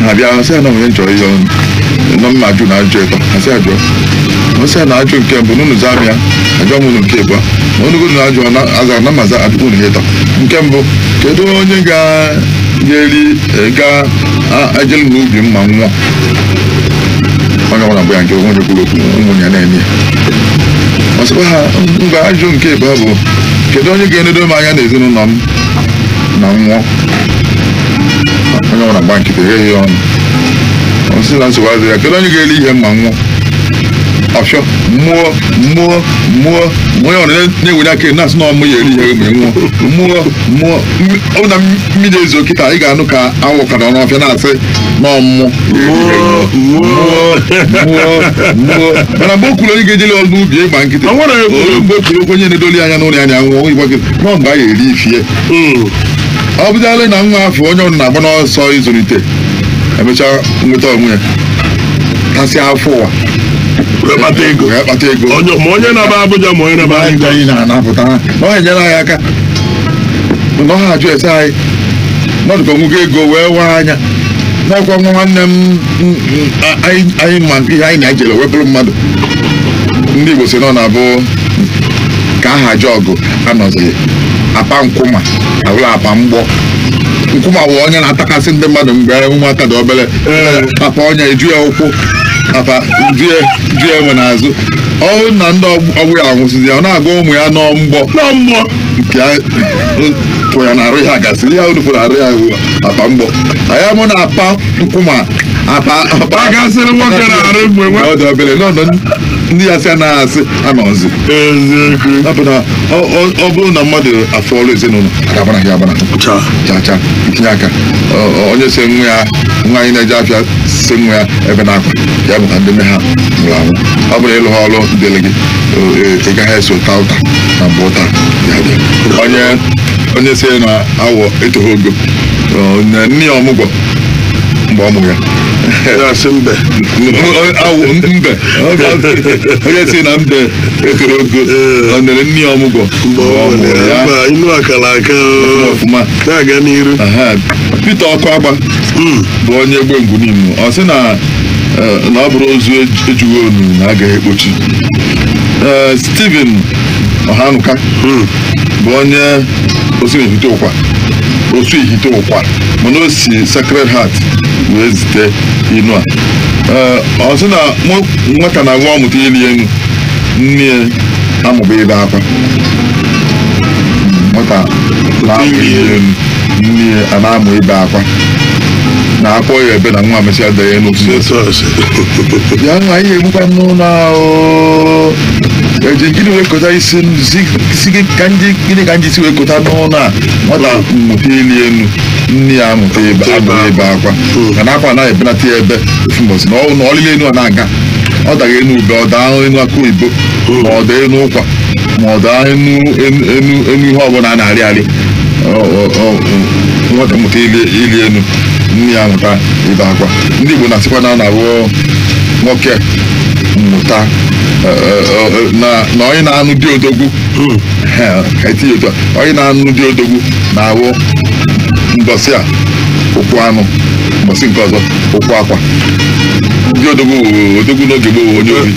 ha bịa sị ya na onye chọrọ ihe nọ mma ajụ na ajụ ịtọ asị ajụọ ọsị ya na ajụ nke mbụ n'ụnụ zaa m ya ajụọ m unu nke ịbụọ ma unu na ajụ aza na maza ajụ unu ịtọ nke mbụ kedu onye ga-eri ga-ejelu n'ubi mma nwụọ onye ọbụla bụ ya nke onye kwuru okwu ụmụnne ya na-eme ya ọ sịkwa ha mgbe ajụ nke ịbụọ bụ kedu onye ga-enedo m anya n'ezinụlọ m na nwụọ Onye ọbụla gba nkịtị ghe ya ọnụ. Ọ sị na nsogbu adịghị ya, kedu onye ga-eri ihe ma nwụọ? Ọfịọ mmụọ mmụọ mmụọ onye ọrụ na-ewere aka na-asị na ọmụ ya eri ihe ma nwụọ mmụọ mmụọ. Ọ bụ na mmiri ezo kịta ị ga-anụ ka awụ ka nọ n'ọfịa na-asị na ọmụmụ mmụọ mmụọ mmụọ. Mana mgbe o kwuru onye ga-ejeli ọrụ n'ubi ịgba nkịtị, mgbe o kwuru okwu onye na-edoli anya n'ụlọ ya na-anwụ ịgba nkịtị nọ mgbe a ga-eri ifie. Ọ bụdala na nwa afọ onye ọrụ na-agba n'ọsọ ịzụlite emechaa nweta onwe ya tasịa afọ ụwa kpata ego. Kpata ego. Ma onye na-aba Abuja ma onye na-aba anyị na-anapụta ha na ọ enyere anyị aka na ọ ha ajụ ese anyị nọdụkọ nwugo ego wee waa anya n'ọkwa nwa nwanne m anyị ma ihe anyị na-ejere wee bụrụ mmadụ. Ndị Igbo si nọ na-abụ ka aha ajụ ọgụ anọzighị apa nkwụma abụrụ apa mgbọ. Nkwụma bụ onye na-atakasị ndị mmadụ mgbe ụmụaka dị obere, apa onye eju ya ụkwụ, apa ju ya enwe n'azụ. Ọ na ndị ọgbụ ya anwụsịzi ya, ọ na-agwa ụmụ ya nọ mgbọ nke tụ ya na-arụ ya gasịrị ya unu arụ ya apa mgbọ. Anyị mụ na apa nkwụma apa agasịrị nwoke na-arụ mgbe ọ dị obere nọ ndị ya sị anaghị asị anọzi. Ọ bụrụ na mmadụ afọ ọrụ ezinụlọ aga-agbanaghị agbana cha cha itinye aka. Onye si nwa ya nwa anyị na-eje afịa si nwa ya ebe na-akwa ya bụ ka ndị nne ha nwụrụ anwụ. Ọ bụrụ ịlụ ha ọrụ dịrị gị, ị gaghị eso ụta ụta na mgbe ụta ya dị. Onye si na awọ etoghị ogo nne ya ọmụgwọ mgbe ọ mụrụ ya mbe mbe onye si na mbe etoro ogo ọ nere nne ya ọmụgwọ mgbe ọ mụrụ ya. Inu akara aka ọfụma na-aga n'iru. Peter Ọkụagba bụ onye egbe ngwu n'Imo. Ọ sị na ọ bụrụ ozu ejughị onu na agaghị ekpochi. Stephen Ọhanụka bụ onye osu ihite ụkwa mana o si Sacred Heart wee zite inu a. Ọ sị na nwata na nwa ọmụta ili elu nne ya amụba ebe akwa. Nwata na-amụ ili elu nne ya na-amụ ebe akwa na akpọ ya ebe na nwa mesịa da ya n'otu ya nwa ihe egbukwa n'ụlọ ahụ eji gịnị wee kota isi gịnị ka ndị isi wee kota n'ụlọ a. Nwata mmụta ili elu nne ya amụta ebe akwa mana akwa anaghị ebenata ya ebe ofu mbọsị na ọlịla elu a na-aga ọ daghị enu ube, ọ daa enu akụ oyibo, ma ọ daa enu ụkwa, ma ọ daa enu enu ihe ọbụla a na-arị arị. Nwata mụta ili elu nne ya amụta ebe akwa. Ndị Igbo na-asịkwa na na-abụ nwoke mmụta na onye na-anụ dị odogwu ka etinye otu a, onye na-anụ dị odogwu na-awụ mbọsị a ụkwụ anụ, mbọsị nke ọzọ ụkwụ akwa. Ndị odogwu odogwu n'oge gboo onye obi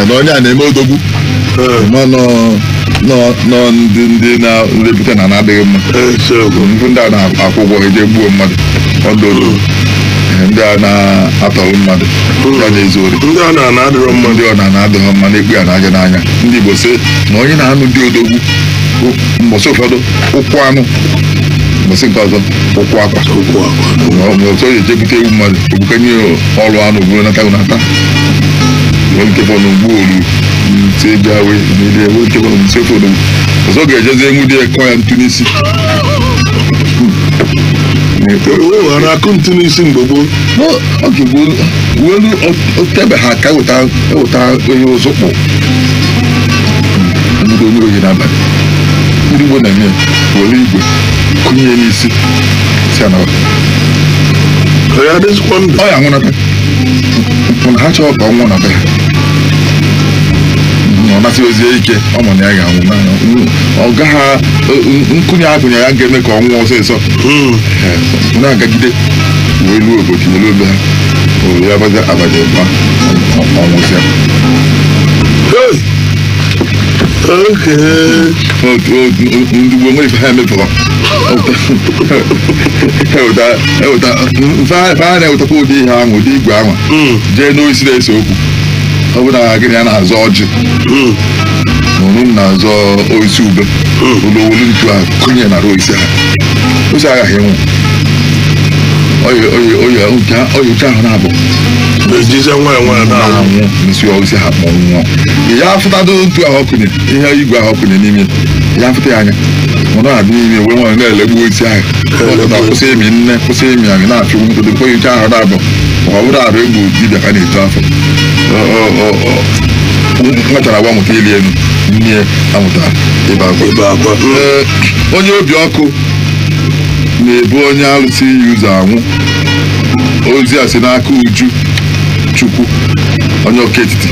na onye a na-eme odogwu nọ ndị na-ebute na na-adịghị mma. Ndị a na-akwụ ụgwọ eje gbuo mmadụ ọdụ odogwu, ndị a na-atọrọ mmadụ, ndị a na-ezu ori, ndị ọ na-adịghị mma, ndị ọ na-adịghị mma na-ekpu ya n'anya n'anya. Ndị Igbo sị na onye na-anụ dị odogwu mbọsị ụfọdụ ụkwụ anụ, mbọsị nke ọzọ ụkwụ akwa. Otu onye ejebute ewu mmadụ obukenye ọrụ anụ bụrụ nata nata ugbu olu ọzọ ga-ejezi enwu dị kọọ ya ntụ n'isi. Akụ ntụ n'isi mgbe gboo oge gboo otebe ha ka eweta onye ụzụkpụ ndị onye ohi n'abalị. Ndị Igbo na-eme were igwe kụnye n'isi si anaba ọ ya nwụnata mana ha chọrọ ka ọ nwụọ na be ha. Ọ nasị ozie ike ọ ma na ya ga-anwụ ọ gaghị nkụnye akụnye ya ga-eme ka ọ nwụọ ọsịsọ na-agagide wee luo obodo elu ebe ha ya abaja abaja gba ọnwụsịa. Ndị gboo nwere ife ha emepụrụ fa na-ewetakwa ụdị ihe ahụ, ụdị igwe ahụ jee n'oisi na-ese okwu. Ọ bụ na gịnị ya na-azọ ọjị unu na-azọ oisi ube ụlọ olu ntu a kụnye na oisi ha oisi aghaghị ịnwụ. Oyocha ahụ na-abụ ejize nwayọ nwayọ na-anwụ nsi osi ha kpọọ nwụọ. Ya afụtado ntu ahụ ọkụnye ihe igwe ahụ ọkụnye n'ime ya afụta ya anya ọ na-adị n'ime wee nwayọ na-elegbu isi ahụ kwụsị ịmị nne kwụsị ịmị anyị na-achụ ntụtụ oyocha ahụ na-abụ ọ bụrụ arụ egbu dibịa ka na-eto afọ nwetara agwa mụta ili elu nne amụta ịba akwa. Onye obi ọkụ na-ebu onye alụsị iyi ụzọ anwụ. Ozi a si n'aka Uju Chukwu onye ọka etiti.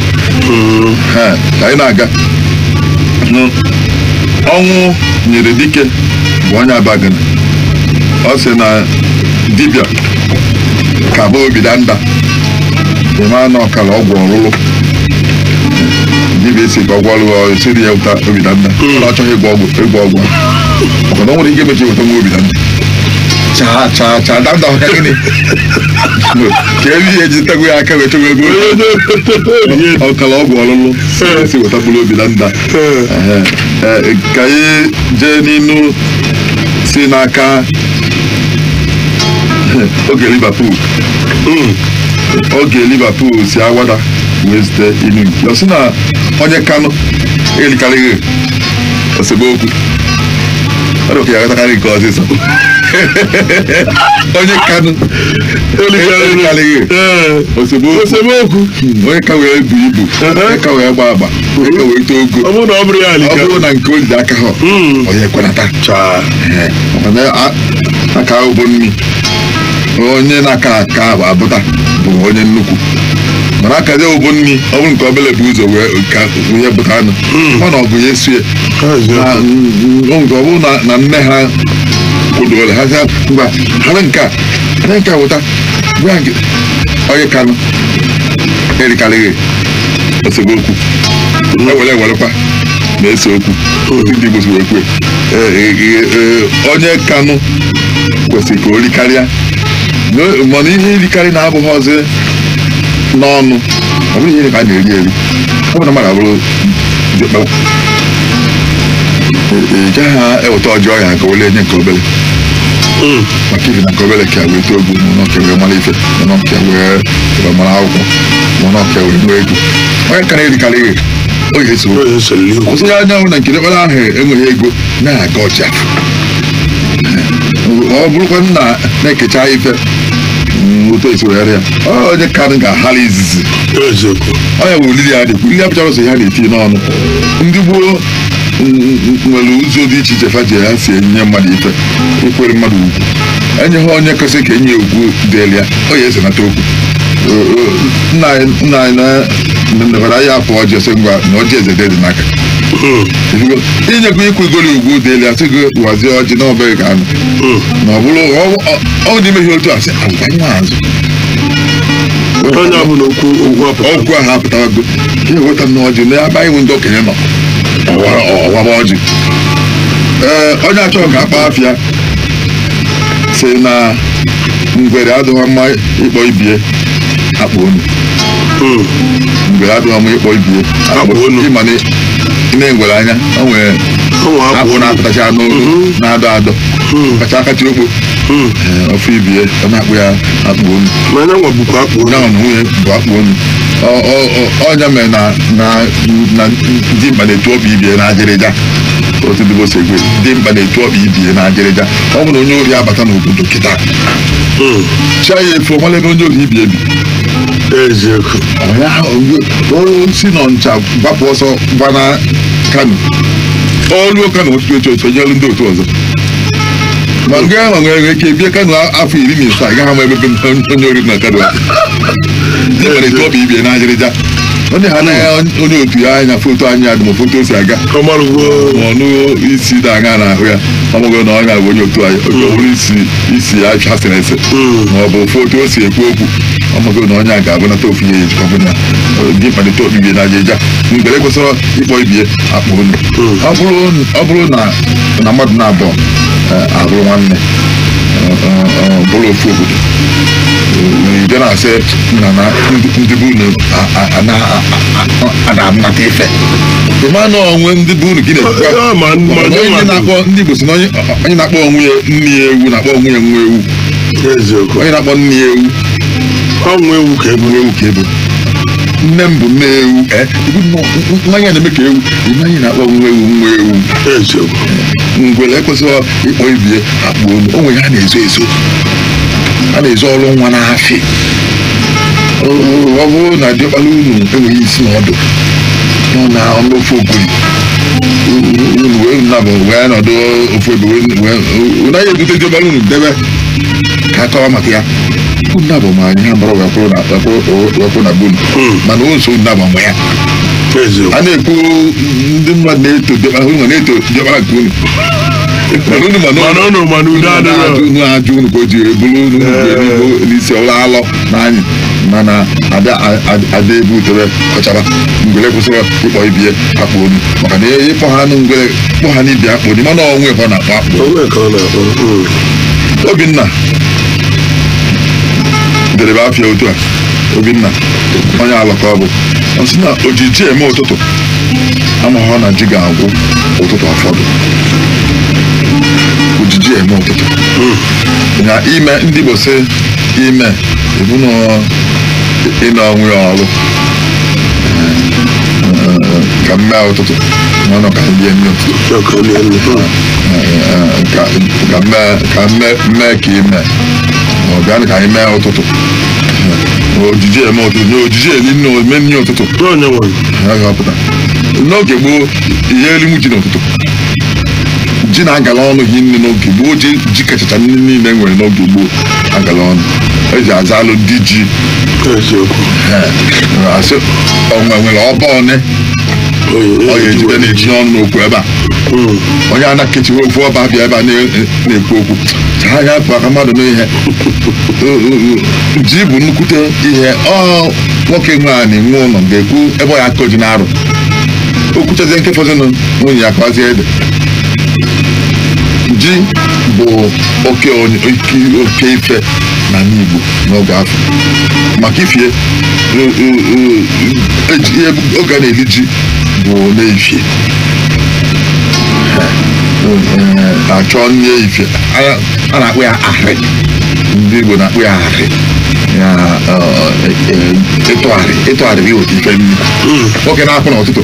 Ka anyị na-aga. Ọnwụ nyere dike bụ onye Abagana. Ọ sị na dibịa ka bụ obi danda ịma na ọkara ọgwụ ọlụlụ dibịa esi ka ọgwụ ọlụlụ esiri ya ụta obi danda ọ achọghị ịgwọ ọgwụ maka na ọ nwere ike emechi weta nwa obi danda chaa chaa chaa danda ọka gịnị ka ebe ihe eji tagwo ya aka wee chọwa ego ọkara ọgwụ ọlụlụ esi weta mkpụrụ obi danda. Ka anyị jee n'inu si n'aka oge Liverpool. Oge Liverpool si awada wee zute inu nke ọ sị na onye Kano erikarịghị esemokwu ọ dị ka ya agatakarị nke ọsịsọ. Onye Kano erikarịghị esemokwu onye ka wee bu ibu onye ka wee gba agba onye ka wee too ogo ọ bụrụ na nke o ji aka ha onye kwenata aka ahụ bụ nri onye na-aka aka ahụ abụta bụ onye nnukwu mana akazi ụbụ nri ọ bụrụ nke obele bụ ụzọ wee ka onye bụta anụ ọ na ọgụ ya esue nke ọ bụrụ na nne ha kwudoro ha sị ngwa hara nke a wụta gwa nke onye Kanụ erikarịghị esemokwu ewere ewerekwa na-ese okwu ndị Igbo si wee kwue onye Kanụ kwesịrị ka o rikarịa mana ihe irikarị na-abụghị ọzọ n'ọnụ ọ bụrụ ihe ka a na-eri eri ọ bụrụ na mmadụ abụrụ diọkpara ị gaghị eweta ọjọọ ya ka ole nye nke obere maka ife na nke obere ka wee too ogo mana ọka wee mara ife mana ọka wee mara akwụkwọ mana ọka wee nwee ego onye ka na-erikarị oge eso ọsọ ya anyanwụ na nke diọkpara ahụ enweghị ego na-aga ọcha ọ bụrụkwa nna na-ekecha ife otu esi were ya onye Kanụ ga-aghara izizi onye bụ olili ya dịkwu ili apụchara ụzọ ya na-eti n'ọnụ. Ndị gboo nwere ụzọ dị iche iche fa ji ha si enye mmadụ ife ikwere mmadụ ugwu enye ha onye kwesịrị ka enye ugwu dịrị ya ọ ya esenata okwu. Nna anyị na ya afọ ọjị sị ngwa na ọjị eze dị n'aka inyekwa ikwegoro ugwu dịrị ya sị gị wazie ọjị na ọbụghị ka anụ na ọ bụrụ ọ dị imeghe otu a sị agwa azụ okwu ahụ apụtago ka eweta na ọjị na ebe anyị nwe ndị okenye nọ ọwaba ọjị. Ee, onye achọghị ka akpa afịa si na ngwere adịghị mma ịkpọ ibie akpa onu. Ngwere adịghị mma ịkpọ ibie akpa onu. Ịma na ị na-engwere anya o nwere akpụ na-apụtacha n'olu na-adọ adọ kacha akacha okpo ofe ibie ọ na-akpụ ya akpụ onu. Na nwunye bụ akpụ onu. Ọnya mere na dimkpa na-etu ọkpa ibie na ajịrịja otu ndị si ekwe dimkpa na-etu ọkpa ibie na ajịrịja ọ bụrụ na onye ori abata n'obodo kịta chia ya efu ọmala ebe onye ori ibi ebi si nọ ncha gbapụ ọsọ gbana Kano oluo Kano otu otu otu onye ndị otu ọzọ ma nke ahụ nwere ike bie Kano afọ 17 gaghị ama ebe onye ori na Kano dimkpa na-etu ọkpa ibie na ajịrịja onye ha anaghị onye otu ya anya foto anyị adị ma foto si aga ma ọnụ isi na-aga n'ahụ ya ọmụgo na ọnya bụ onye otu anyị oge ọ bụrụ isi ya chasịrị ese ma ọ bụ foto o si ekwu okwu ọmụgo na onye a ga-abụnata ofu ihe ejikọ bụ na dimkpa na-etu ọkpa ibie na ajịrịja mgbere kwesịrị ịkpọ ibie akpụ onu. Ọ bụrụ na mmadụ na-abụọ abụrụ nwanne bụrụ ofu obodo ị na-asị na ndị bụ unu na-anata ife ịma na onwe ndị bụ unu gị na-ekwu onye na-akpọ ndị Igbo si na onye na-akpọ onwe ya nne ya ewu na-akpọ onwe ya nwa ewu Onye na-akpọ nne ya ewu ọnwa ewu ka ebu ewu ka ebu. Nne m bụ nne ewu, mmanya na-eme ka ewu, mmanya na-akpọ nwa ewu nwa ewu. Ngwere ekwesịghị ịkpọ ibie akpụ olu. O nwere ha na-ezo ezo, a na-ezo ọrụ nwa n'afị. Ọ bụrụ na diọkpara unu enweghị isi na ọdụ nọ na ọnụ ofe ogiri unu wee nabụ wee nọdụ ofu ebe wee naghị ebute diọkpara unu debe ka akọwa maka ya. Unu abụ ma anyị ha gbara wee kwụrụ na bunu, mana o nso unu abụ ma ya. A na-ekwu ndị mmadụ na-eto diọkpara unu, na-eto diọkpara nke unu. Mana unu mana unu mana udo adịrọ. Unu ajụ unu ka o ji bụrụ unu n'isi ọrụ alọ n'anyị, mana ada ada ebu utere kọchara ngwere kwụsịrị ịkpọ ibie akpụ onu, maka na ịkpọ ha nụ ngwere kpọ ha n'ibi akpụ onu, mana onwe ka ọ na-akpọ akpụ. Onwe ka ọ na-akpọ. Obinna derebe afịa otu a. Obinna onye alọ ka ọ bụ. Ọ sị na ojiji eme ụtụtụ amaghọ na ji ga-agwụ ụtụtụ ụfọdụ. Ojiji eme ụtụtụ na ime ndị Igbo sị ime ebu na ịnọ onwe ya ọrụ ka mme ụtụtụ n'ọnụ ka ndị nri ụtụtụ. Ka ọ lie nri. Ka ka mme ka mme mme ka ime ma ọ bịa ka anyị mee ụtụtụ ojiji eme ụtụtụ na ojiji eri nne eme nri ụtụtụ. Onye nwere ha ga-apụta n'oge gboo ihe elimu ji n'ụtụtụ, ji na-agala ọnụ hi nne n'oge gboo. Ji ji kachacha nne niile nwere n'oge gboo agala ọnụ eji aza alụ ndị ji. Eziokwu. Ee, asị onwe nwere ọba one ọ ga-ejide na-etinye ọnụ n'okwu ebe a. Onye a na-ekechiwe ofu ọba bịa ebe a na-ekwu okwu ka ha ga-apụ aka mmadụ n'ihe. Ji bụ nnukwute ihe. Ọ nwoke nwe anị nwe ụlọ ga-ekwu ebe ọ ya akọ ji na-arụ okwuchazie nke fọdụnụ nwunye ya kọzie ede. Ji bụ oke oke ife n'ala Igbo n'oge afọ maka ifie oge a na-eli ji bụ n'efie achọ nne ifie a na-akpụ ya arị. Ndị Igbo na-akpụ ya arị ya ịtụgharị ịtụgharị bụ iweta ife nri. Nwoke na-akwụ n'ụtụtụ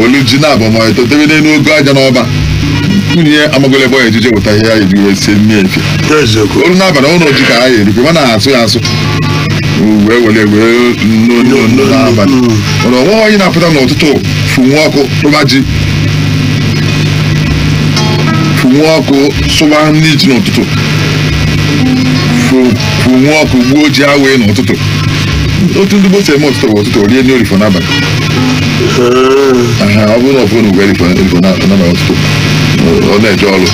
olu ji na-abụ ma eto debe n'elu ogo aja n'ọba, nwunye ya amagolo ebe ọ ejije weta ihe ya eji wee sie nri efie. Eziokwu. Olu n'abalị ụlọ ji ka ha ya erikwe, mana asụ ya asụ wee were wee nnu nnu nnu n'abalị. Mana onwe onye na-apụta n'ụtụtụ fụnwu ọkụ tụba ji, fụnwu ọkụ sụba nri ji n'ụtụtụ, fụnwu ọkụ gbuo ji awee n'ụtụtụ. Otu ndị gboo si eme ụtụtụ bụ ụtụtụ rie nri orifo n'abalị. Aha, ọ bụrụ na ọfụ na ugwu erifo erifo n'abalị ụtụtụ ọ na-eje ọrụ,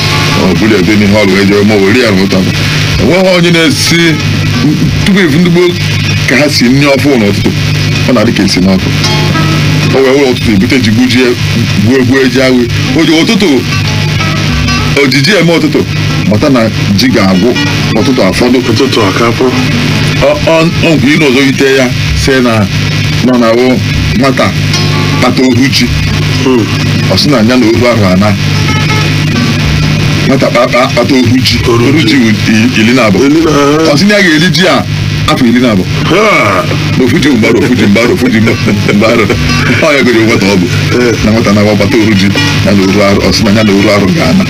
ọ bụrụ ebe n'ihe ọrụ eje ma ọ were ya n'ụtụtụ abalị. Enweghị onye na-esi tupu efu ndị gboo ka ha si nri ọfụ n'ụtụtụ, ọ na-adị ka esi n'ọkụ. O wee were ụtụtụ ebute ji gbujie gbuo gbuo ji awe oji ụtụtụ ojiji eme ụtụtụ mata na ji ga-agwụ ụtụtụ afọdụ. Ụtụtụ akapụ. Ọgwụ ịnụ ọzọ yite ya sị na nọ na wụ nwata kpata ohu ji, ọ sị na ya na ohu ahụ ana nwata kpata ohu ji. Ohu ji wụ 12. Eli na Ọ sị na ya ga-eri ji a afọ 12. Ha. Na ofu ji mgbarụ, ofu ji mgbarụ, ofu ji mgbarụ ọ ya goro nwata ọ bụ na nwata na agbata ohu ji ya na ohu arụ, ọ sị na ya na ohu arụ ga-ana.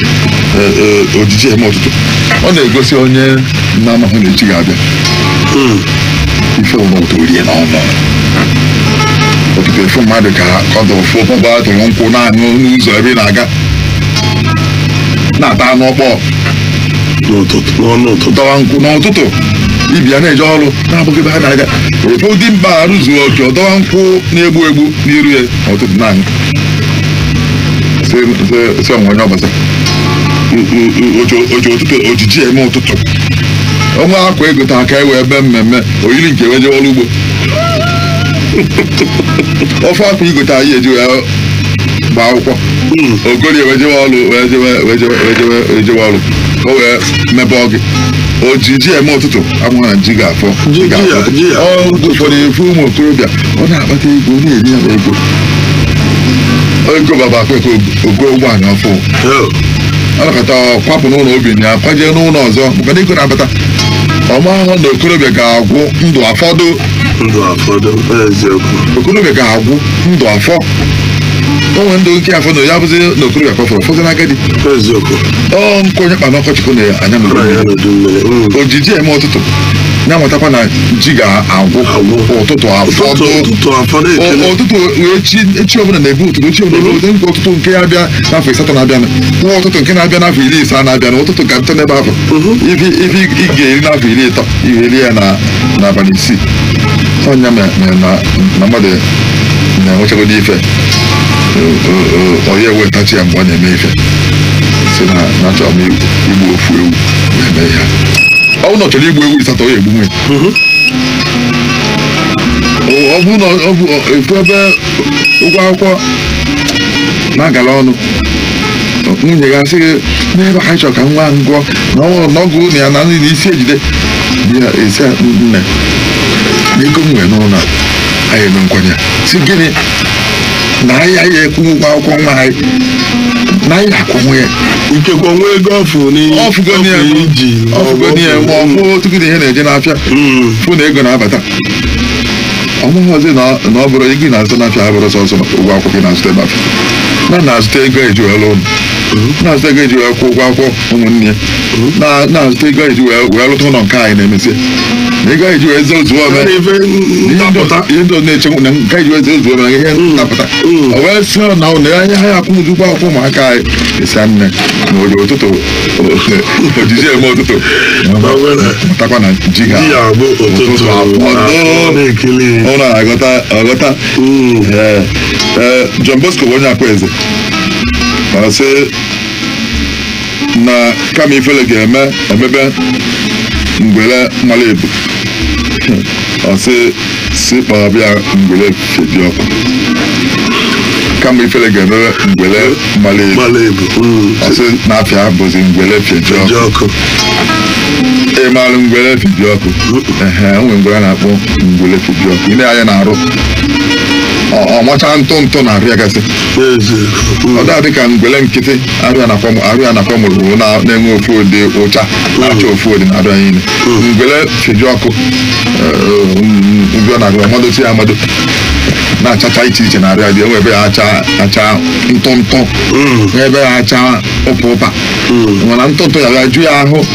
Ee, ee, ojiji eme ụtụtụ ọ na-egosi onye na-amahụ na echi ga-abịa. Ife ụlọ ụtọ rie n'ọnụ ụtụtụ efu mmadụ ka ọ dụrụ fụ bọba tụrụ nkwụ na-aṅụ n'ụzọ ebe ị na-aga na-ata anụ ọkpọọ. N'ụtụtụ, n'ọnụ ụtụtụ. Dọwa nkwụ n'ụtụtụ ibia na-eje ọrụ na-abụghị ebe ha na-aga efe ụdị mkpa arụzuo oke ọdọwa nkwụ na-egbu egbu n'iru ya n'ụtụtụ na-aṅụ sị onwe onye ọbasa oji ụtụtụ ojiji eme ụtụtụ ọnwa akwa ego taa ka e wee mee mmemme oyiri nke wee jee ọrụ ugbo ofe akwa igote anyị eji wee gbaa akwụkwọ ogori wee jewe ọrụ wee jewe wee jewe wee jewe wee jewe ọrụ ka o wee mebe gị ojiji eme ụtụtụ amụ na ji ga-afọ Ji- ji ya- ji ya. Ọ oge ụfọdụ efu ụmụ okorobịa ọ na-akpata ego, ọ na-eri ya bụ ego ego baba akwekwe ogo ụgbọala ọfụ. Hell. Ọ nakọta ọ kwapụ n'ụlọ obi ya kwajee n'ụlọ ọzọ maka na ego na-abata. Ọmahụ na okorobịa ga-agwụ ndụ afọdụ. Ndụ afọdụ eziokwu. Okorobịa ga-agwụ ndụ afọ. Onwe ndụ nke afọ na ya bụzi na okorobịa kọfọrọ fọzi n'agadi. Eziokwu. Ọ nkụ onye kpa n'ọkọchị na anya n'udu mmiri. Ojiji eme ụtụtụ ya nwetakwa na ji ga-agwụ ụtụtụ afọdụ. Ụtụtụ echi ọbụla na-ebu ụtụtụ echi ọbụla na-ebu ụtụtụ nke ya bịa n'afọ 8 na-abịa nwa ụtụtụ nke na-abịa n'afọ 50 na-abịa na ụtụtụ ka nta n'ebe afọ ife ị ga-eri n'afọ 30 ị ga-eri ya n'abalị 6. Ọnya mere na mmadụ na-enwechagodi ife onye ewetachi ya mgbe ọ na-eme ife si na achọrọ m igbu ofu ewu wee mee ihe. Ọ bụrụ na ọ chọrọ igbu ewu 8 ọ ga-egbu nwunye. Ọ bụrụ na ọ bụ efu ebe ụgwọ akwụkwọ na-agala ọnụ nwunye ga-asị gị n'ebe ha chọrọ ka nwa ngụọ na ọgụ na ya na nri na isi ejide ya esi nne na ego m nwere n'ụlọ anyị eme nkwanye si gịnị na anyị anyị ekwu ụgwọ akwụkwọ nwa anyị na anyị akwụnwe ya ikekwe nwa ego ọfụgo n'ihe ma ọfụ otu gị na ihe na-eje n'afịa fụ na ego na-abata ọmụghọzi na ọ bụrụ ego ị na-azụta n'afịa abụrụ sọsọ ụgwọ akwụkwọ ị na-azụta ebe afịa na na-azụta ego eji wee lụọ na-azụta ego eji wee kwụ ụgwọ akwụkwọ ụmụnne ya na-azụta ego eji wee lụta ụlọ nke anyị na-emezie na ego eji wee zezuo ome ihe ndị na-eche na nke eji wee zezuo ome na ihe ntapụta o wee sị na ụlọ anya ha akwụmụzi ụgwọ akwụkwọ ụmụaka anyị esi nne na oji ụtụtụ ojiji eme ụtụtụ mụtakwa na ji ga-abụ ụtụtụ ụlọ aghọta. John Bosco bụ onye akwa eze ma sị na kama ifele ga-eme emebe ngwele mara ebu ọ sị si kpọrọbịa ngwele febi ọkụ. Kama ifele ga-emebe ngwele mara ebu ọ sị na-afịa bụzi ngwele febi ọkụ. Ị maara ngwele febi ọkụ? Enwe ngwele a na-akpọ ngwele febi ọkụ. Ị na-anya na-arụ ọmacha ntụ ntụ na arịa gasị ọ dị ka ngwele nkịtị arịa nakwa mụrụ na-enwe ofu ụdị ụcha na-acha ofu ụdị na arịa niile. Ngwele feji ọkụ mbịa na arịa amadochi ya amado na-achacha iche iche na arịa dị enwe ebe ya acha ntụ ntụ ebe ya acha ụpa ụpa mana ntụ ntụ ya bịa ju ya ahụ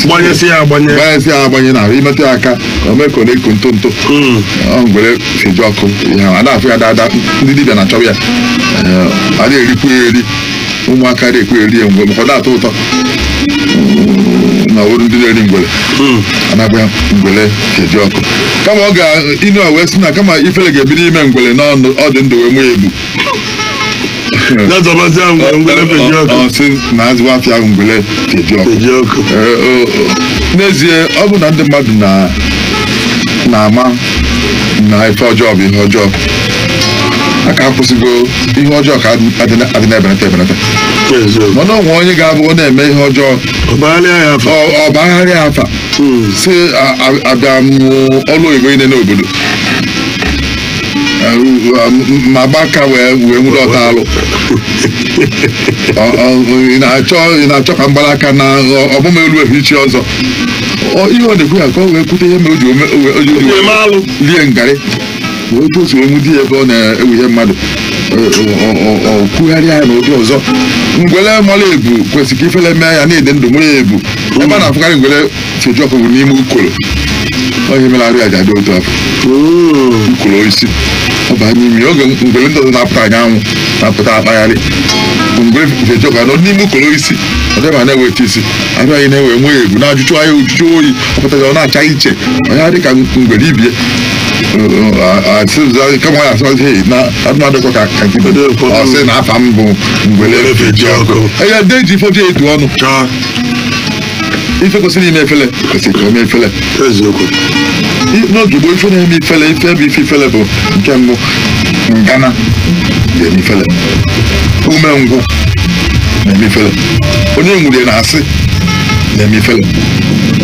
gbanyesị ya agbanye na ahụ imetụ ya aka o mee ka ọ na-eku ntụ ntụ. Ngwere feji ọkụ ya a na-afụ ya dada ndị dibịa na-achọwa ya a na-erikwu ya eri ụmụaka na-ekwu eri ya ngwere maka ọ na-atọ ụtọ na olu ndị na-eri ngwere a na-agba ya ngwere feji ọkụ kama ọ ga inu a wee sị na kama ifele ga-ebido ime ngwere n'ọnụ ọ dị ndụ wee mụ ebu na azụ afịa ahụ ngwele feji ọkụ. N'ezie ọ bụ na ndị mmadụ na-ama na ife ọjọọ bụ ihe ọjọọ a ka akwụsịgo ihe ọjọọ ka adị na-ebenata ebenata mana onwe onye ga-abụ ọ na-eme ihe ọjọọ ọ bagharịa afa si abịa ọlụ oyibo niile n'obodo ma gbaka wee nwere ọta alụ ị na-achọ ka mgbalaka na ọbụma elu ehu ichi ọzọ ihe ọ na-ekwu ya ka ọ wee kwute ihe mere o ji lie ngarị wee otu o si wee nwụdi ya ebe ọ na-ewu ihe mmadụ ọ kwugharịa ya n'ụdị ọzọ. Ngwele mara ebu kwesịrị ka ifele mee ya na-ede ndụ nwere ebu ebe a na-afụkarị ngwele feji ọkụ bụ n'ime ukoro onye mere arụ ya ji adị otu afọ ukoro isi ọ baa n'ime oge ngwele ndị ọzọ na-apụta anyanwụ na-apụta akpagharị ngwele feji ọkụ anọ n'ime ukoro isi ọ dịba na-eweta isi arụ anyị na-ewe nwee ebu na-ajụjụ anya ojuju oyi ọ pụtara ọ na-acha iche onye dị ka ngwele ibie kama ya asị na adụmadụkọ ka nke ọ sị na afa m bụ ngwele feji ọkụ ya ndị eji ife ọjọọ etu ọnụ ife kwesịrị ime efele kwesịrị ka o mee efele n'oge gboo ife na-eme ifele ife bụ ife ifele bụ nke mbụ ngana ga-eme ifele umengwụ na-eme ifele onye nwurie na-asị na-eme ifele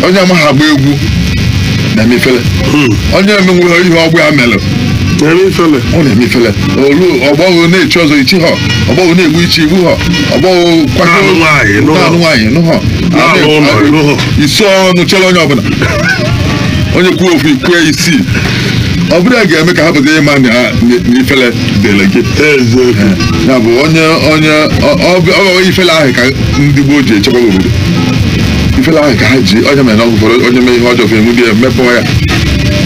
onye amaghị agba egwu na-eme ifele onye emenwe ihe ọgbụ ya mere Ọ na-eme ifele. Olu ọgbọghọ na-echi ọzọ ichi họ, ọgbọghọ na-egbu ichi igbu họ, ọgbọghọ Na-alụ nwaanyị, nụ họ. na-alụ nwaanyị nụ họ. Na-alụ ụlọ, nụ họ. Isi ọnụ chere onye ọbụla. Onye kwuo ofu ikwue isii. Ọ bụrụ ya ga-eme ka ha pụta ịma na ifele dịrị gị. Eziokwu. Ya bụ onye onye ọ bụ ifele ahụ ka ndị gboo ji echekwa obodo. Ifele ahụ ka ha ji onye mere na ọgwụ ụfọdụ onye mee ihe ọjọọ fere nwunye ya mepụọ ya.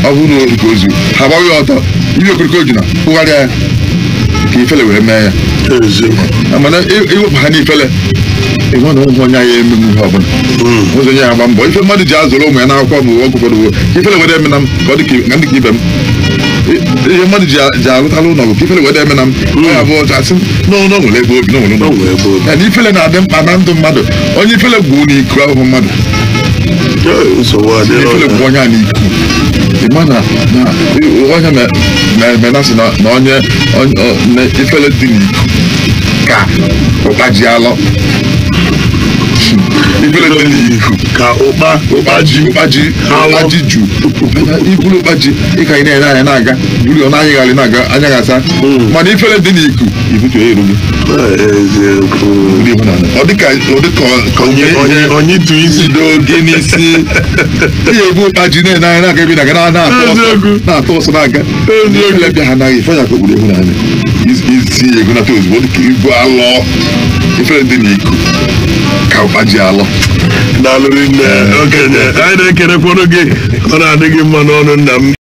Ọ bụrụ na oru ka ozu ha gbawa ya ọtọ ibe okirikiri oju na kpụgharịa ya ka ifele wee mee ya. Eziokwu. Mana iwepụ ha n'ifele ịhụ na ụmụ onye anyị emegbu ihe ọbụla. Ụzọ onye ya agba mbọ ife mmadụ ji azụrụ ụmụ ya n'akwụkwọ ma ọgwụ ụfọdụ bụ ka ifele were eme na m ka ọ dị ka ndị ka ibe m. Ihe mmadụ ji arụtala ụlọ bụ ka ifele were eme na m. Ọ ya bụ ọzọ asị n'ụlọ nwere ebe obi n'ụlọ O nwere ebe obi. Ya na ifele na-adị mkpa na ndụ mmadụ. Onye ifele gwuo n'iku ahụhụ mmadụ. Ee, nsogbu adịrọ. Ifele gwuo onye a n'iku. Ị ma na onye me na sị na onye na ifele dị n'iku ka ụkpa ji alọ. Ifele dị n'iku Ka ụkpa ụkpa ji Alọ. ụkpa ji ju. Iburu ụkpa ji ịka ị na-ere anya na-aga buru ọ na-anyịgharị na-aga anya ga-asa. Mana ifele dị n'iku ibutu ya erughị. Ee, eziokwu. Ndị ịhụnanya. Ọ dịka ọ dịka ka Onye onye onye onye ịtụ isi. do gị n'isi. Ihe ebu ụkpa ji na-ene anya na-aga ebe ị na-aga na-atụ ọsọ Eziokwu. na-atụ ọsọ na-aga. Ifele bịa ha anaghị ife ya ka okpuru ịhụnanya. Isi ya egunata ozugbo dịka ibu alọ. Ifele dị n'iku ka ụkpa ji alọ. Daalụ rinne okenye, anyị na-ekerekwuru gị, ọ na-adị gị mma n'ọnụ nna m.